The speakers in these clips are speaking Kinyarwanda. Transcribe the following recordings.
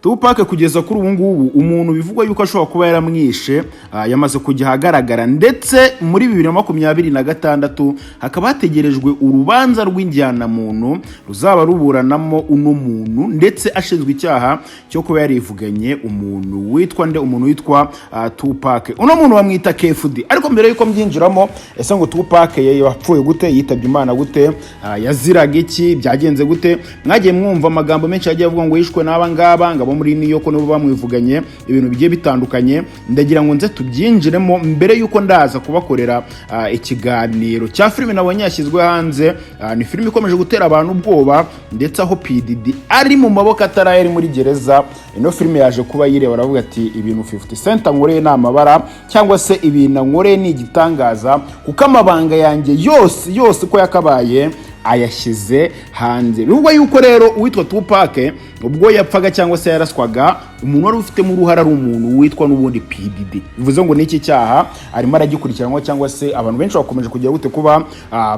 Tupac kugeza kuri ubu ngubu, umuntu bivugwa yuko ashobora kuba yaramwishe yamaze kujya ahagaragara, ndetse muri 2026 hakaba hategerejwe urubanza rw'injyanamuntu ruzaba ruburanamo uno muntu, ndetse ashinzwe icyaha cyo kuba yarivuganye umuntu witwa nde? Umuntu witwa Tupac. Uno muntu bamwita KFD. Ariko mbere yuko mbyinjiramo, ese ngo Tupac yapfuye gute? Yitabye Imana gute? Yaziraga iki? Byagenze gute? Mwagiye mwumva amagambo menshi yagiye avuga ngo yishwe n'aba ngaba, ngo abo muri New York nibo bamwivuganye, ibintu bigiye bitandukanye. Ndagira ngo nze tubyinjiremo mbere yuko ndaza kubakorera ikiganiro cya filime nabonye yashyizwe hanze. Ni filime ikomeje gutera abantu ubwoba, ndetse aho P Diddy ari mu maboko atari ari muri gereza. Ino filime yaje kuba yireba, aravuga ati: "Ibintu 50 Cent ankoreye ni amabara, cyangwa se ibintu ankoreye ni igitangaza, kuko amabanga yanjye yose yose uko yakabaye ayashyize hanze." Bivugwa yuko rero uwitwa Tupac ubwo yapfaga cyangwa se yaraswaga, umuntu wari ufitemo uruhare ari umuntu witwa n'ubundi P Diddy. Bivuze ngo n'iki cyaha arimo aragikurikiranwa, cyangwa se abantu benshi bakomeje kugira gute? Kuba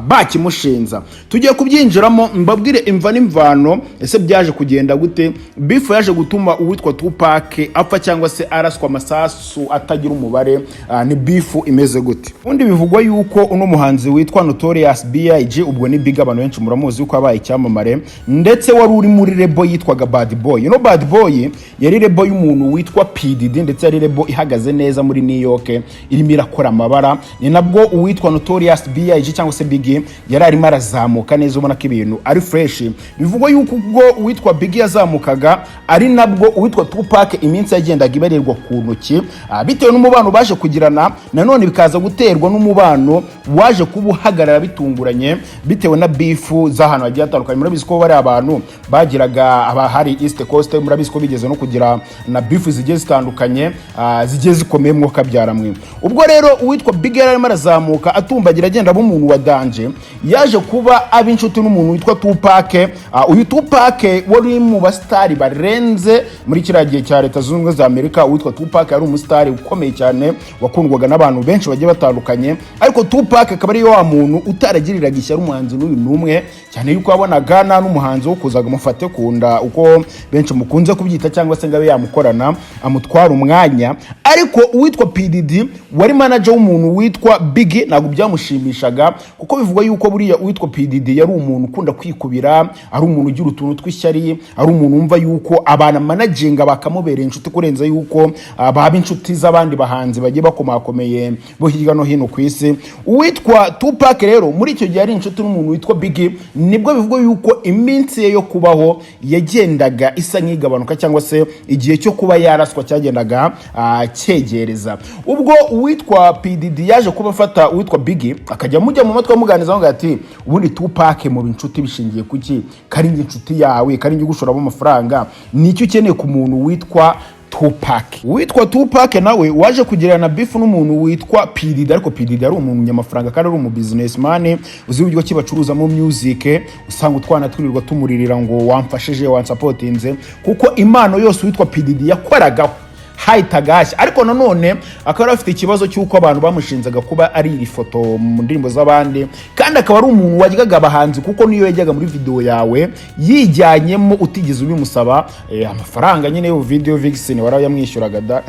bakimushinza. Tugiye kubyinjiramo, mbabwire imva n'imvano. Ese byaje kugenda gute? Beef yaje gutuma uwitwa Tupac apfa cyangwa se araswa amasasu atagira umubare, ni beef imeze gute? Ubundi bivugwa yuko uno muhanzi witwa Notorious B.I.G., ubwo ni Big, abantu benshi muramuzi yuko yabaye icyamamare, ndetse wari uri muri label yitwaga Bad Boy. Ino Bad Boy yari label y'umuntu witwa P Diddy, ndetse yari label ihagaze neza muri New York, irimo irakora amabara. Ni nabwo uwitwa Notorious B.I.G. cyangwa se Biggie yari arimo arazamuka neza, ubona ko ibintu ari fresh. Bivugwa yuko ubwo uwitwa Biggie yazamukaga, ari nabwo uwitwa Tupac iminsi yagendaga ibarirwa ku ntoki, bitewe n'umubano baje kugirana. Nanone bikaza guterwa n'umubano waje kuba uhagarara bitunguranye, bitewe na beef z'ahantu hagiye hatandukanye. Murabizi ko bari abantu bagiraga abahari East Coast, murabizi ko bigeze no kugira na beef zigiye zitandukanye, zigiye zikomeye, mwuka mwe. Ubwo rero uwitwa Big yari arimo arazamuka, atumbagira, agenda aba umuntu wa danger, yaje kuba aba inshuti n'umuntu witwa Tupac. Uyu Tupac wari mu basitari barenze muri kiriya gihe cya Leta Zunze Ubumwe za Amerika. Uwitwa Tupac yari umusitari ukomeye cyane, wakundwaga n'abantu benshi bagiye batandukanye. Ariko Tupac akaba ari wa muntu utaragiriraga ishyari umuhanzi n'uyu n'umwe, cyane yuko wabonaga nta n'umuhanzi wo kuzaga amufate ku nda, uko benshi mukunze kubyita, cyangwa se ngo abe yamukorana amutwara umwanya. Ariko uwitwa P Diddy wari manager w'umuntu witwa Biggie ntabwo byamushimishaga, kuko bivugwa yuko buriya uwitwa P Diddy yari umuntu ukunda kwikubira, ari umuntu ugira utuntu tw'ishyari, ari umuntu wumva yuko abantu managinga bakamubereye inshuti kurenza yuko baba inshuti z'abandi bahanzi bagiye bakomakomeye bo hirya no hino ku isi. Uwitwa Tupac rero muri icyo gihe ari inshuti n'umuntu witwa Biggie, nibwo bivugwa yuko iminsi ye yo kubaho yagendaga isa nk'igabanuka, cyangwa se igihe cyo kuba yaraswa cyagendaga cyegereza. Ubwo uwitwa P Diddy yaje kuba afata uwitwa Biggie, akajya amujya mu matwi, amuganiriza, avuga ati: "Ubundi Tupac mu inshuti bishingiye kuki? Kari njye inshuti yawe, kari njye ugushoramo amafaranga, nicyo ukeneye ku muntu witwa Tupac?" Uwitwa Tupac nawe waje kugirana beef n'umuntu witwa P Diddy, ariko P Diddy ari umuntu nyamafaranga kandi ari umu businessman uzi uburyo ki bacuruzamo music. Usanga utwana twirirwa tumuririra ngo wamfashije, wansapotinze, kuko impano yose uwitwa P Diddy yakoragaho hahitaga hashya. Ariko nanone akaba yari afite ikibazo cy'uko abantu bamushinzaga kuba ari iri foto mu ndirimbo z'abandi, kandi akaba ari umuntu wajyaga abahanzi, kuko niyo yajyaga muri video yawe yijyanyemo utigeze ubimusaba, amafaranga nyine yo video vixen warayamwishyuraga da.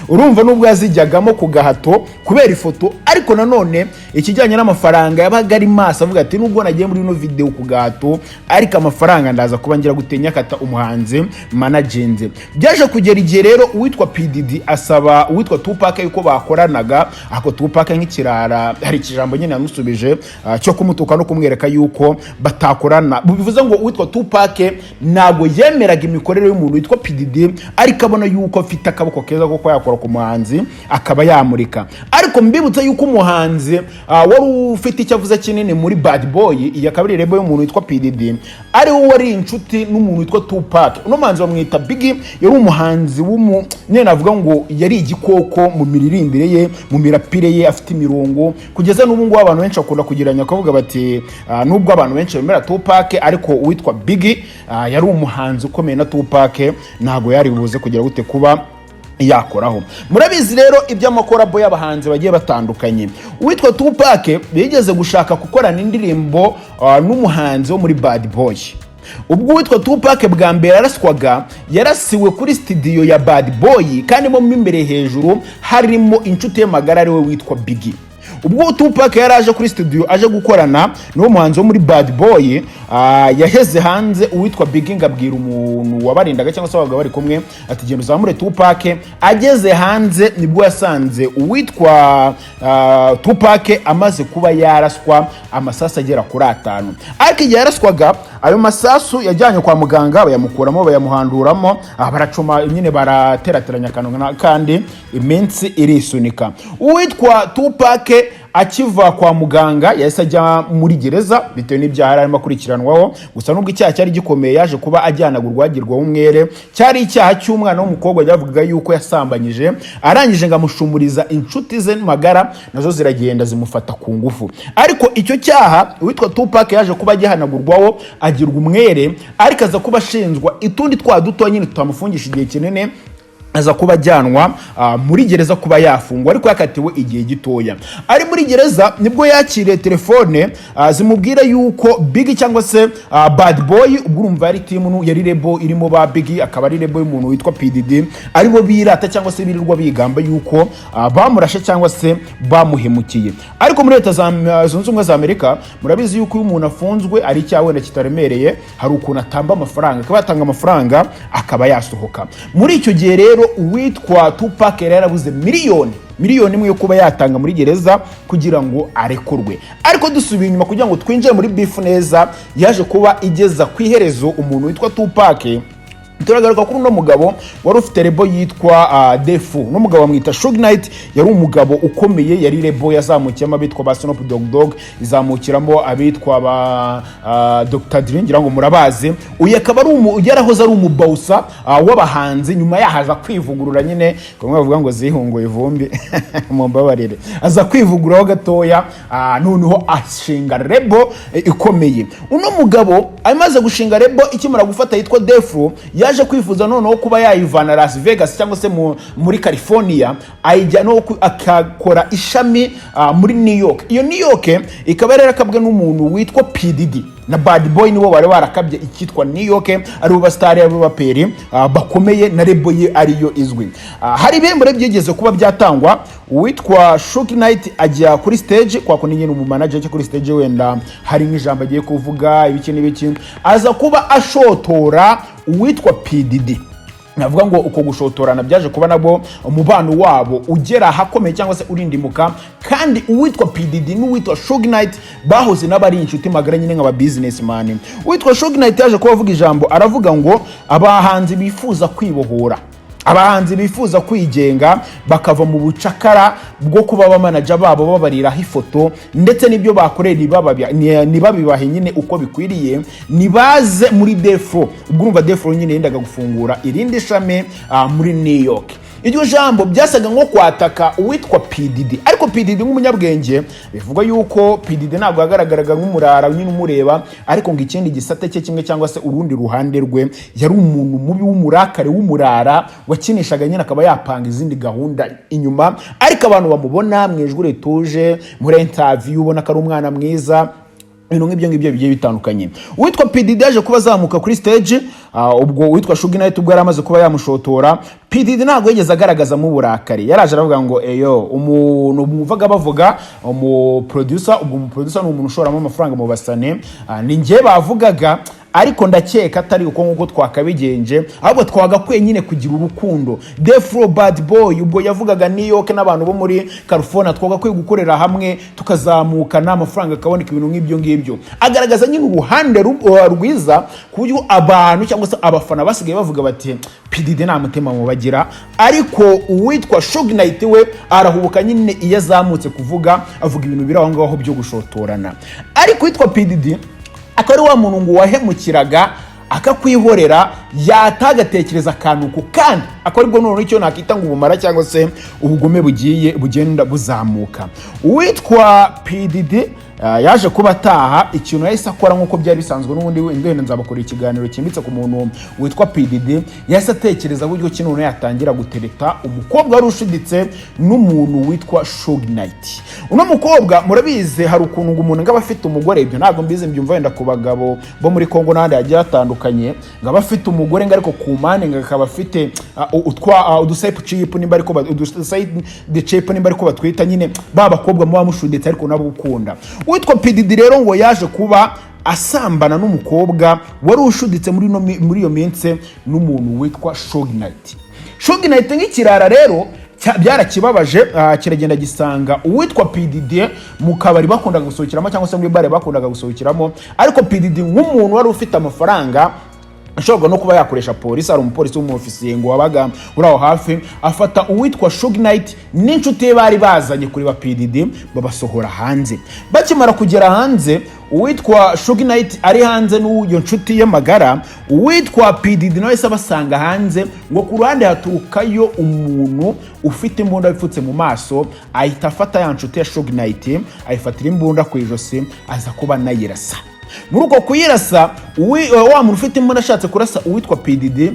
Urumva nubwo yazijyagamo ku gahato kubera ifoto, ariko nanone ikijyanye n'amafaranga yabaga ari maso, avuga ati: "Nubwo nagiye muri ino video ku gahato, ariko amafaranga ndaza kuba ngira gute? Nyakata umuhanzi managenze." Byaje kugera igihe rero uwitwa P Diddy asaba uwitwa Tupac yuko bakoranaga, ako Tupac nk'ikirara hari ikijambo nyine yamusubije cyo kumutuka no kumwereka yuko batakorana. Bivuze ngo uwitwa Tupac ntabwo yemeraga imikorere y'umuntu witwa P Diddy, ariko abona yuko afite akaboko keza ko kuba yakora ku muhanzi akaba yamurika. Ariko mbibutsa yuko umuhanzi wari ufite icyo avuze kinini muri Bad Boy, iyi akaba ari label y'umuntu witwa P Diddy, ari we wari inshuti n'umuntu witwa Tupac. Uno muhanzi bamwita Biggie, yari umuhanzi w'umu nyine navuga ngo yari igikoko mu miririmbire ye, mu mirapire ye, afite imirongo. Kugeza n'ubu ngubu abantu benshi bakunda kugereranya, bakavuga bati: "Nubwo abantu benshi bemera Tupac, ariko uwitwa Biggie yari umuhanzi ukomeye, na Tupac ntabwo yari buze kugira gute? Kuba yakoraho." Murabizi rero iby'amakorabo y'abahanzi bagiye batandukanye. Uwitwa Tupac bigeze gushaka gukorana indirimbo n'umuhanzi wo muri Bad Boy. Ubwo uwitwa Tupac bwa mbere yaraswaga, yarasiwe kuri studio ya Bad Boy, kandi mo imbere hejuru harimo inshuti ye magara, ariwe witwa Biggie. Ubwo Tupac yari aje kuri studio aje gukorana n'uwo muhanzi wo muri Bad Boy, yaheze hanze uwitwa Biggie ngo abwira umuntu wabarindaga cyangwa se wabaga bari kumwe ati: "Genda uzamure Tupac." Ageze hanze nibwo yasanze uwitwa Tupac amaze kuba yaraswa amasasu agera kuri atanu. Ariko igihe yaraswaga ayo masasu, yajyanywe kwa muganga, bayamukuramo, bayamuhanduramo, baracuma nyine, baraterateranya akantu kandi iminsi irisunika. Uwitwa Tupac akiva kwa muganga yahise ajya muri gereza bitewe n'ibyaha yari arimo akurikiranwaho. Gusa nubwo icyaha cyari gikomeye, yaje kuba ajyanagurwa, agirwaho umwere. Cyari icyaha cy'umwana w'umukobwa byavugaga yuko yasambanyije, arangije ngo amushumuriza inshuti ze magara, nazo ziragenda zimufata ku ngufu. Ariko icyo cyaha uwitwa Tupac yaje kuba agihanagurwaho, agirwa umwere, ariko aza kuba ashinjwa utundi twa duto nyine tutamufungisha igihe kinini, aza kuba ajyanwa muri gereza kuba yafungwa, ariko yakatiwe igihe gitoya. Ari muri gereza nibwo yakiriye telefone zimubwira yuko Biggie cyangwa se Bad Boy, ubwo urumva yari team, yari label irimo ba Biggie, akaba ari label y'umuntu witwa PDD, aribo birata cyangwa se birirwa bigamba yuko bamurashe cyangwa se bamuhemukiye. Ariko muri Leta Zunze Ubumwe za Amerika murabizi yuko iyo umuntu afunzwe ari icyaha wenda kitaremereye, hari ukuntu atamba amafaranga, akaba yatanga amafaranga akaba yasohoka. Muri icyo gihe rero uwitwa Tupac yari yarabuze miliyoni 1 yo kuba yatanga muri gereza kugira ngo arekurwe. Ariko dusubiye inyuma kugira ngo twinjire muri beef neza, yaje kuba igeza ku iherezo umuntu witwa Tupac. Turagaruka kuri uno mugabo wari ufite label yitwa Death Row. Uno mugabo bamwita Suge Knight, yari umugabo ukomeye, yari label yazamukiyemo abitwa ba Snoop Dogg Dogg, izamukiramo abitwa ba Dr Dre, ngira ngo murabazi. Uyu akaba ari yarahoze ari umuboss w'abahanzi, nyuma yaho aza kwivugurura nyine, kumwe bavuga ngo zihunguye ivumbi, mumbabarire, aza kwivuguraho gatoya, noneho ashinga label ikomeye. Uno mugabo amaze gushinga label, ikimara gufata yitwa Death Row, yaje kwifuza noneho kuba yayivana Las Vegas cyangwa se muri California, ayijya no akakora ishami muri New York. Iyo New York ikaba yari yarakabwe n'umuntu witwa PDD na Bad Boy, nibo bari barakabye icyitwa New York, aribo basitari, aribo baperi bakomeye, na label ye ariyo izwi. Hari ibihembo rero byigeze kuba byatangwa, uwitwa Suge Knight ajya kuri stage, kwa kundi nyine umumanager ajya kuri stage wenda hari nk'ijambo agiye kuvuga, ibiki n'ibiki, aza kuba ashotora uwitwa PDD. Navuga ngo uko gushotorana byaje kuba nabwo umubano wabo ugera ahakomeye cyangwa se urindimuka. Kandi uwitwa PDD n'uwitwa Suge Knight bahoze n'abari inshuti magara nyine nk'aba businessman. Uwitwa Suge Knight yaje kuba avuga ijambo, aravuga ngo abahanzi bifuza kwibohora, abahanzi bifuza kwigenga, bakava mu bucakara bwo kuba abamanager babo babariraho ifoto, ndetse n'ibyo bakoreye ntibabibahe nyine uko bikwiriye, nibaze muri Death Row. Ubwo urumva Death Row nyine yendaga gufungura irindi shami muri New York. Iryo jambo byasaga nko kwataka uwitwa PDD, ariko PDD nk'umunyabwenge, bivugwa yuko PDD ntabwo yagaragaraga nk'umurara nyine umureba, ariko ngo ikindi gisate cye kimwe cyangwa se urundi ruhande rwe, yari umuntu mubi w'umurakare, w'umurara, wakinishaga nyine akaba yapanga izindi gahunda inyuma, ariko abantu bamubona mu ijwi rituje, muri interview ubona ko ari umwana mwiza, ibintu nk'ibyo ngibyo bigiye bitandukanye. Uwitwa PDD yaje kuba azamuka kuri stage, ubwo uwitwa Suge Knight ubwo yari amaze kuba yamushotora, PDD ntabwo yigeze agaragazamo uburakari. Yaraje aravuga ngo: "Eyo, umuntu mwumvaga bavuga, umuproducer." Ubwo umuproducer ni umuntu ushoramo amafaranga mu basane. Ni njye bavugaga, ariko ndakeka atari uko nguko twakabigenje, ahubwo twagakwiye nyine kugira urukundo. Death Row, Bad Boy, ubwo yavugaga New York n'abantu bo muri California, twagakwiye gukorera hamwe tukazamukana, amafaranga akaboneka, ibintu nk'ibyo ngibyo. Agaragaza nyine uruhande rwiza, ku buryo abantu cyangwa se abafana basigaye bavuga bati: "PDD nta mutima mubagira." Ariko uwitwa Suge Knight we arahubuka nyine, iyo azamutse kuvuga avuga ibintu biri aho ngaho byo gushotorana. Ariko uwitwa PDD akaba ari wa muntu ngo wahemukiraga akakwihorera, yatagatekereza akantu ku kandi, akaba aribwo noneho icyo nakita ngo ubumara cyangwa se ubugome bugiye bugenda buzamuka. Uwitwa PDD Yaje kuba ataha. Ikintu yahise akora, nk'uko byari bisanzwe n'ubundi, wenda nzabakorera ikiganiro cyimbitse ku muntu witwa PDD, yahise atekereza buryo ki noneho yatangira gutereta umukobwa wari ushuditse n'umuntu witwa Suge Knight. Uno mukobwa, murabizi, hari ukuntu ngo umuntu ngo aba afite umugore, ibyo ntabwo mbizi, mbyumva wenda ku bagabo bo muri Kongo n'ahandi hagiye hatandukanye, ngo aba afite umugore, ngo ariko ku mpande ngo akaba afite uduside chick, nimba ariko uduside chick, nimba ariko batwita nyine ba bakobwa muba mushuditse ariko nabo ukunda. Uwitwa PDD rero ngo yaje kuba asambana n'umukobwa wari ushuditse muri iyo minsi n'umuntu witwa Suge Knight. Suge Knight nk'ikirara rero byarakibabaje, kiragenda gisanga uwitwa PDD mu kabari bakundaga gusohokeramo, cyangwa se muri bare bakundaga gusohokeramo. Ariko PDD nk'umuntu wari ufite amafaranga, ashobora no kuba yakoresha polisi, hari umupolisi w'umufisiye ngo wabaga uri aho hafi, afata uwitwa Suge Knight n'inshuti ye bari bazanye kureba PDD, babasohora hanze. Bakimara kugera hanze, uwitwa Suge Knight ari hanze n'uyo nshuti ye magara, uwitwa PDD nawe se abasanga hanze. Ngo ku ruhande haturukayo umuntu ufite imbunda wipfutse mu maso, ahita afata ya nshuti ya Suge Knight, ayifatira imbunda ku ijosi, aza kuba anayirasa. Muri uko kuyirasa, wa muntu ufite imbunda ashatse kurasa uwitwa PDD,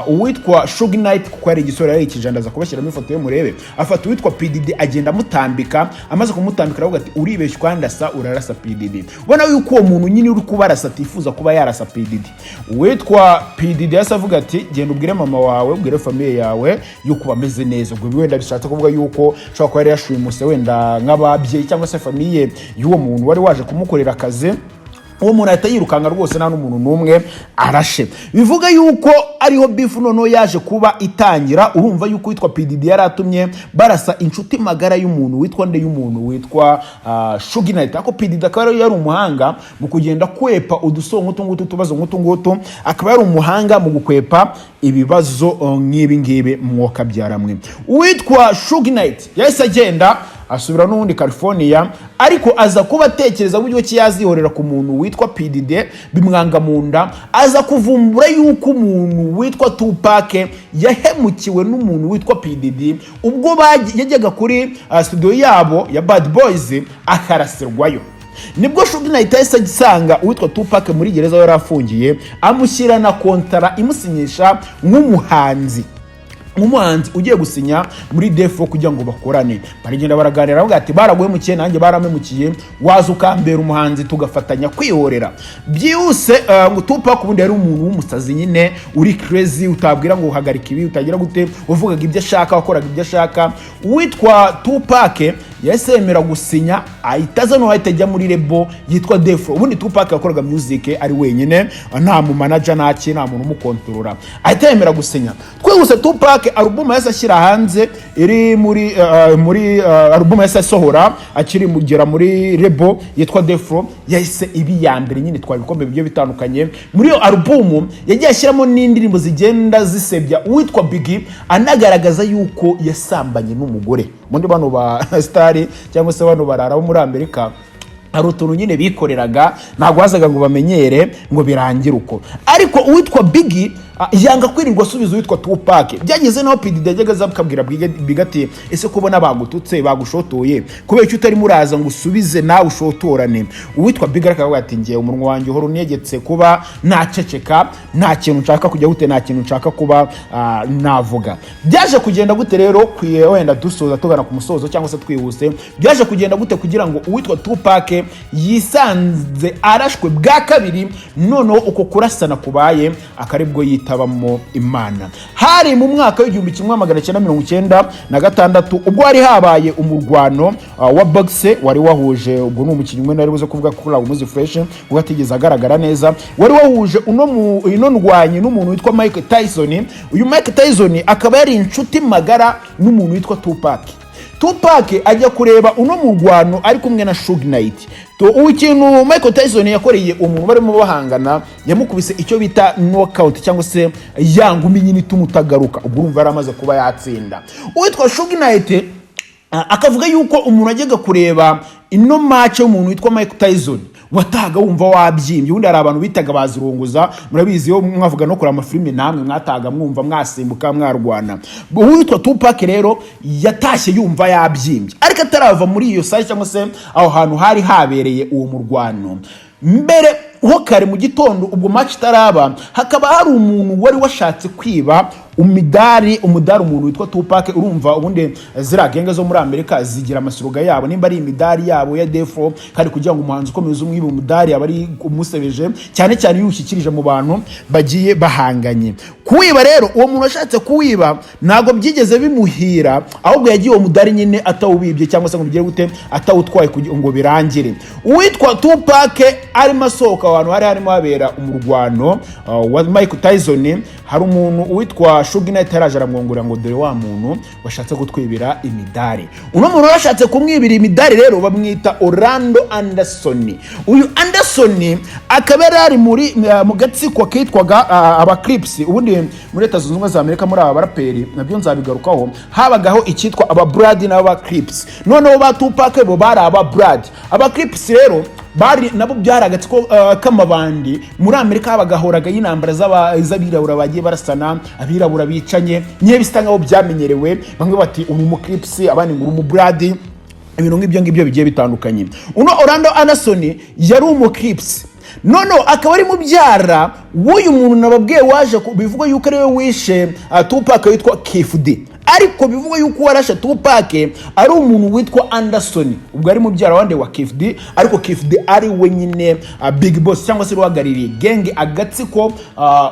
uwitwa Suge Knight, kuko yari igisore, yari ikijanda, aza kubashyiramo ifoto ye murebe, afata uwitwa PDD agenda amutambika. Amaze kumutambika aravuga ati: "Uribeshya ukandasa, urarasa PDD." Ubona yuko uwo muntu nyine uri kubarasa atifuza kuba yarasa PDD. Uwitwa PDD yahise avuga ati: "Genda ubwire mama wawe, ubwire famille yawe yuko bameze neza." Ubwo wenda bishatse kuvuga yuko ashobora kuba yari yashimuse wenda nk'ababyeyi cyangwa se famille y'uwo muntu wari waje kumukorera akazi. Uwo muntu ahita yirukanka rwose, nta n'umuntu n'umwe arashe. Bivuga yuko ariho beef noneho yaje kuba itangira. Urumva yuko witwa PDD yari atumye barasa inshuti magara y'umuntu witwa nde? Y'umuntu witwa Suge Knight. Ariko PDD akaba yari umuhanga mu kugenda kwepa uduso nk'utu ngutu, utubazo nk'utu ngutu, akaba yari umuhanga mu gukwepa ibibazo nk'ibi ngibi. Mwokabyaramwe, uwitwa Suge Knight yahise agenda asubira n'ubundi California, ariko aza kuba atekereza buryo ki yazihorera ku muntu witwa PDD, bimwanga mu nda. Aza kuvumbura yuko umuntu witwa Tupac yahemukiwe n'umuntu witwa PDD ubwo yajyaga kuri studio yabo ya Bad Boys akarasirwayo. Nibwo Suge Knight yahise asanga uwitwa Tupac muri gereza yari afungiye, amushyira na kontara imusinyisha nk'umuhanzi ugiye gusinya muri Death Row kugira ngo bakorane. Baragenda baraganira, bavuga ati: "Baraguhemukiye, nanjye baramemukiye, waza ukambera umuhanzi tugafatanya kwihorera byihuse." Ngo Tupac ubundi yari umuntu w'umusazi nyine, uri crazy, utabwira ngo uhagarika ibi, utagira gute, uvugaga ibyo ashaka, wakoraga ibyo ashaka. Uwitwa Tupac yahise yemera gusinya, ahita aza no ahita ajya muri label yitwa Death Row. Ubundi Tupac yakoraga music ari wenyine, nta mu manager, nta ki, nta muntu umukontorora, ahita yemera gusinya. Twihuse, Tupac album yahise ashyira hanze iri muri album yahise asohora akiri mugera muri label yitwa Death Row, yahise iba iya mbere nyine, itwara ibikombe bigiye bitandukanye. Muri iyo album yagiye ashyiramo n'indirimbo zigenda zisebya uwitwa Biggie, anagaragaza yuko yasambanye n'umugore. Muri bano ba star cyangwa se bano barara bo muri Amerika, hari utuntu nyine bikoreraga, ntabwo bazaga ngo bamenyere ngo birangire uko. Ariko uwitwa Biggie yanga kwirirwa asubiza uwitwa Tupac. Byageze naho PDD yajyaga aza akabwira Biggie ati: "Ese kubona bagututse, bagushotoye, kubera icyo utarimo uraza ngo usubize nawe ushotorane?" Uwitwa Biggie akavuga ati: "Ngewe umunwa wanjye uhora unegetse kuba naceceka, nta kintu nshaka kujya gute, nta kintu nshaka kuba navuga." Byaje kugenda gute rero? Wenda dusoza, tugana ku musozo cyangwa se twihuse, byaje kugenda gute kugira ngo uwitwa Tupac yisanze arashwe bwa kabiri? Noneho uko kurasana kubaye akaribwo yitabamo Imana. Hari mu mwaka w'1996, ubwo hari habaye umurwano wa boxe wari wahuje, ubwo ni umukinnyi umwe nari buze kuvuga ko umuzi fresh kuko atigeze agaragara neza, wari wahuje uno ino ndwanyi n'umuntu witwa Mike Tyson. Uyu Mike Tyson akaba yari inshuti magara n'umuntu witwa Tupac. Tupac ajya kureba uno murwano ari kumwe na Suge Knight. To ikintu Michael Tyson yakoreye umuntu barimo bahangana, yamukubise icyo bita knockout, cyangwa se ya ngumi nyine ituma utagaruka. Ubwo urumva yari amaze kuba yatsinda. Uwitwa Suge Knight akavuga yuko umuntu ajyaga kureba ino match y'umuntu witwa Mike Tyson Watahaga wumva wabyimbye. Ubundi hari abantu bitaga bazirunguza, murabizi, iyo mwavuga no kureba amafilime namwe mwatahaga mwumva mwasimbuka, mwarwana. Uwitwa Tupac rero yatashye yumva yabyimbye, ariko atarava muri iyo salle cyangwa se aho hantu hari habereye uwo murwano, mbere ho kare mu gitondo, ubwo match itaraba, hakaba hari umuntu wari washatse kwiba umidari, umudari umuntu witwa Tupac. Urumva ubundi ziriya gang zo muri Amerika zigira amaslogan yabo, nimba ari imidari yabo ya defo, kandi kugira ngo umuhanzi ukomeze umwiba umudari aba ari umusebeje cyane cyane iyo ushyikirije mu bantu bagiye bahanganye. Kuwiba rero, uwo muntu washatse kuwiba ntabwo byigeze bimuhira, ahubwo yagiye uwo mudari nyine atawubibye cyangwa se ngo bigere gute, atawutwaye kugira ngo birangire. Uwitwa Tupac arimo asohoka ahantu hari harimo habera umurwano wa Mike Tyson, hari umuntu uwitwa Suge Knight yaraje aramwongorera ngo: "Dore wa muntu washatse kutwibira imidari." Uno muntu washatse kumwibira imidari rero bamwita Orlando Anderson. Uyu Anderson akaba yari ari muri mu gatsiko kitwaga aba Crips. Ubundi muri Leta Zunze Ubumwe za Amerika, muri aba baraperi, nabyo nzabigarukaho, habagaho icyitwa aba Blood n'aba Crips. Noneho ba Tupac bo bari aba Blood. Aba Crips rero bari nabo byari agatsiko k'amabandi. Muri Amerika habagahoraga y'intambara z'abirabura bagiye barasana, abirabura bicanye nyine, bisa nkaho byamenyerewe. Bamwe bati: "Uri umucrips," abandi ngo: "Uri umublood," ibintu nk'ibyo ngibyo bigiye bitandukanye. Uno Orlando Anderson yari umucrips, noneho akaba ari mubyara w'uyu muntu nababwiye waje bivugwa yuko ariwe wishe Tupac witwa Keffe D, ariko bivugwa yuko uwarashe Tupac ari umuntu witwa Anderson. Ubwo ari mubyara wande? Wa Keffe D. Ariko Keffe D ari we nyine big boss cyangwa se uhagarariye gang, agatsiko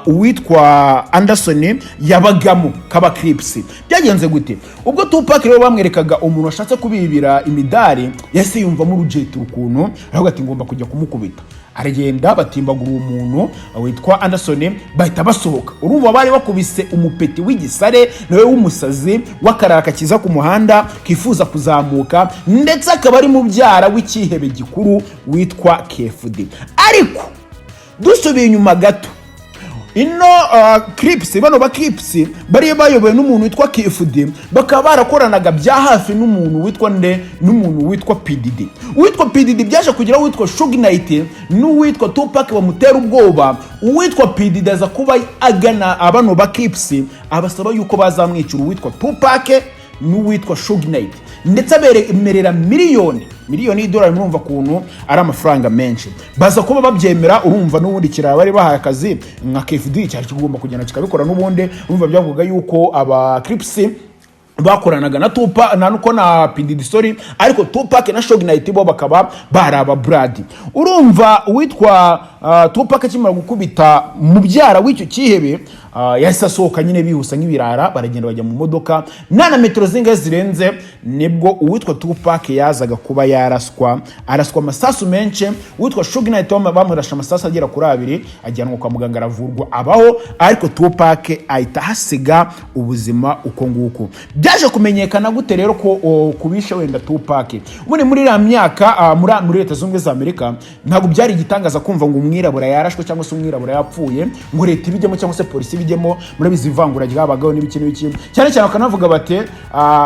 uwitwa Anderson yabagamo kaba Crips. Byagenze gute? Ubwo Tupac rero bamwerekaga umuntu washatse kubibira imidari, yahise yumvamo urujeti ukuntu, aravuga ati: "Ngomba kujya kumukubita." Aragenda, batimbagura uwo muntu witwa Anderson, bahita basohoka. Urumva bari bakubise umupeti w'igisare nawe w'umusazi w'akarara kakiza ku muhanda kifuza kuzamuka, ndetse akaba ari mubyara w'icyihebe gikuru witwa Keffe D. Ariko dusubiye inyuma gato, ino Crips, bano ba Crips bari bayobowe n'umuntu witwa Keffe D, bakaba barakoranaga bya hafi n'umuntu witwa nde? N'umuntu witwa P Diddy. Uwitwa P Diddy byaje kugira uwitwa Suge Knight n'uwitwa Tupac bamutera ubwoba. Uwitwa P Diddy aza kuba agana abano ba Crips, abasaba yuko bazamwicura uwitwa Tupac n'uwitwa Suge Knight, ndetse abemerera miliyoni miliyoni y'idolari. Murumva ukuntu ari amafaranga menshi. Baza kuba babyemera. Urumva n'ubundi kiraba bari bahaye akazi nka Keffe D cyari kigomba kugenda kikabikora. N'ubundi urumva byavuga yuko aba Crips bakoranaga na Tupac na nuko na P Diddy, sorry, ariko Tupac na Suge Knight bo bakaba bari aba Blood. Urumva uwitwa Tupac akimara gukubita mubyara w'icyo cyihebe, yahise asohoka nyine bihuse nk'ibirara, baragenda bajya mu modoka. Nta na metero zingahe zirenze nibwo uwitwa Tupac yazaga kuba yaraswa, araswa amasasu menshi. Uwitwa Suge Knight bamurashe amasasu agera kuri abiri, ajyanwa kwa muganga, aravurwa, abaho, ariko Tupac ahita ahasiga ubuzima uko nguko. Byaje kumenyekana gute rero ko kubisha wenda Tupac? Ubundi muri iriya myaka muri Leta Zunze Ubumwe za Amerika ntabwo byari igitangaza kumva ngo umwirabura yarashwe cyangwa se umwirabura yapfuye, ngo leta ibijyemo cyangwa se polisi ibijyemo. Murabizi ivangura ryabagaho n'ibiki n'ibiki, cyane cyane bakanavuga bati: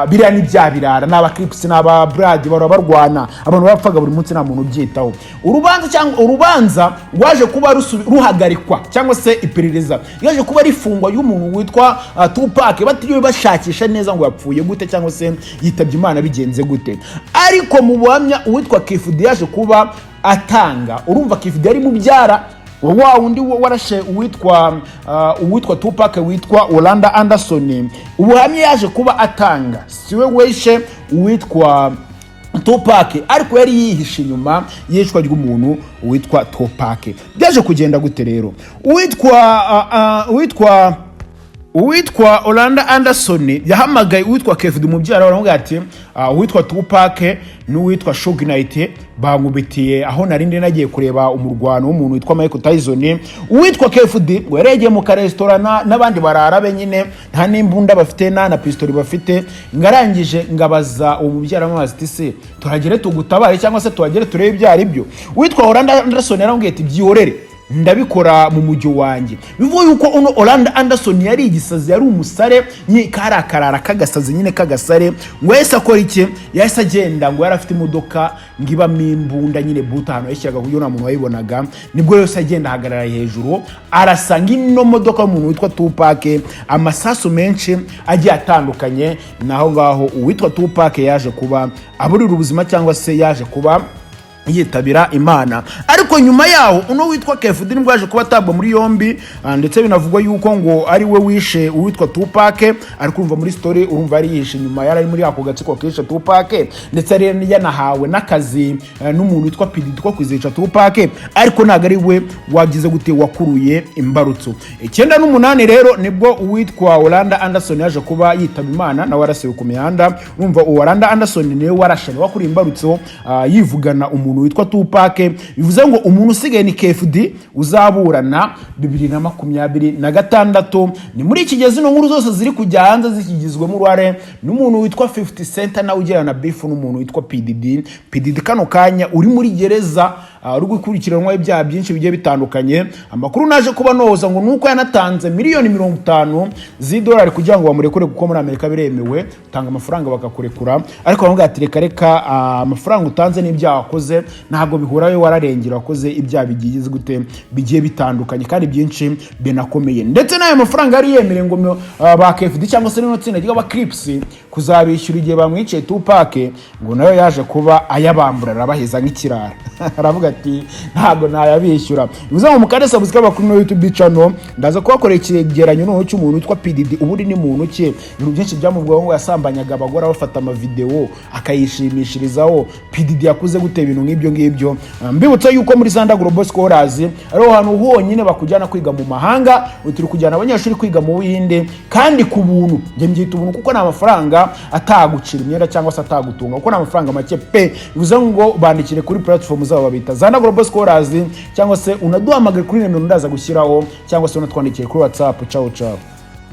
"Biriya ni bya birara, ni aba Crips, ni aba Blood, bahora barwana." Abantu bapfaga buri munsi, nta muntu ubyitaho. Urubanza cyangwa urubanza rwaje kuba ruhagarikwa cyangwa se iperereza ryaje kuba rifungwa y'umuntu witwa Tupac, batiriwe bashakisha neza ngo yapfuye gute cyangwa se yitabye Imana bigenze gute. Ariko mu buhamya uwitwa Keffe D yaje kuba atanga, urumva Keffe D yari mubyara wa wundi warashe uwitwa Tupac witwa Orlando Anderson, ubuhamya yaje kuba atanga, siwe wishe uwitwa Tupac, ariko yari yihishe inyuma y'iyicwa ry'umuntu witwa Tupac. Byaje kugenda gute rero? Uwitwa Orlando Anderson yahamagaye uwitwa Keffe D mubyara we, aramubwira ati: "Uwitwa Tupac n'uwitwa Suge Knight bankubitiye aho nari ndi nagiye kureba umurwano w'umuntu witwa Michael Tyson." Uwitwa Keffe D ngo yari yagiye mu karesitora n'abandi barara be nyine, nta n'imbunda bafite, nta na pistori bafite. Ngarangije ngabaza uwo mubyara amazi ati: "Se tuhagere tugutabare cyangwa se tuhagere turebe ibyo ari byo?" Uwitwa Orlando Anderson yaramubwiye ati: "Byihorere." Ndabikora mu mujyo wanjye. Bivuga yuko uno Orlando Anderson yari igisazi, yari umusare nyine, kari akarara k'agasazi nyine k'agasare. Ngo yahise akora iki? Yahise agenda, ngo yari afite imodoka ngo ibamo imbunda nyine, buta ahantu yayishyiraga ku buryo nta muntu wayibonaga. Nibwo yose agenda ahagarara hejuru, arasa ino modoka y'umuntu witwa Tupac amasasu menshi agiye atandukanye. Naho ngaho uwitwa Tupac yaje kuba aburira ubuzima, cyangwa se yaje kuba yitabira Imana. Ariko nyuma yaho uno witwa Kefudi nibwo yaje kuba atabwa muri yombi, ndetse binavugwa yuko ngo ari we wishe uwitwa Tupac. Ariko urumva muri story, urumva yari yishe nyuma, yari ari muri ako gatsiko kishe Tupac, ndetse yari yanahawe n'akazi n'umuntu witwa P Diddy ko kwizica Tupac, ariko ntabwo ari we wagize gute, wakuruye imbarutso. 98 rero nibwo uwitwa Orlando Anderson yaje kuba yitaba Imana, nawe arasiwe ku mihanda. Urumva uwo Orlando Anderson niwe warashe, niwe wakuriye imbarutso, yivugana umuntu witwa Tupac. Bivuze ngo umuntu usigaye ni KFD uzaburana 2026. Ni muri iki gihe zino nkuru zose ziri kujya hanze zikigizwemo uruhare n'umuntu witwa 50 Cent, nawe ugirana na beef n'umuntu witwa PDD. PDD kano kanya uri muri gereza, uri gukurikiranwaho ibyaha byinshi bigiye bitandukanye. Amakuru naje kuba noza ngo nuko yanatanze miliyoni 50 z'idolari kugira ngo bamurekure, kuko muri Amerika biremewe utanga amafaranga bakakurekura. Ariko bamubwira ati: "Reka reka, amafaranga utanze n'ibyaha wakoze ntabwo bihura, we wararengera, wakoze ibyaha bigiye gute, bigiye bitandukanye kandi byinshi binakomeye." Ndetse n'ayo mafaranga yari yemerewe ngo ba KFD cyangwa se rino tsinda ry'aba Crips kuzabishyura igihe bamwiciye Tupac, ngo nayo yaje kuba ayabambura, arabaheza nk'ikirara, aravuga ati: "Ntabwo nayabishyura." Bivuze ngo mukande subscribe kuri no YouTube channel, ndaza kubakorera icyegeranyo noneho cy'umuntu witwa PDD. Ubundi ni muntu ki? Ibintu byinshi byamuvugwaho, ngo yasambanyaga abagore abafata amavideo akayishimishirizaho. PDD yakuze gute ibintu nk'ibyo ngibyo? Mbibutsa yuko muri Zanda Global Scholars ariho hantu honyine bakujyana kwiga mu mahanga. Ubu turi kujyana abanyeshuri kwiga mu Buhinde kandi ku buntu. Njye mbyita ubuntu kuko ni amafaranga atagucira imyenda cyangwa se atagutunga, kuko ni amafaranga make pe. Bivuze ngo bandikire kuri platform zabo babita Zanda Global Scholars, cyangwa se unaduhamagare kuri nimero ndaza gushyiraho, cyangwa se unatwandikire kuri WhatsApp. Ciao ciao.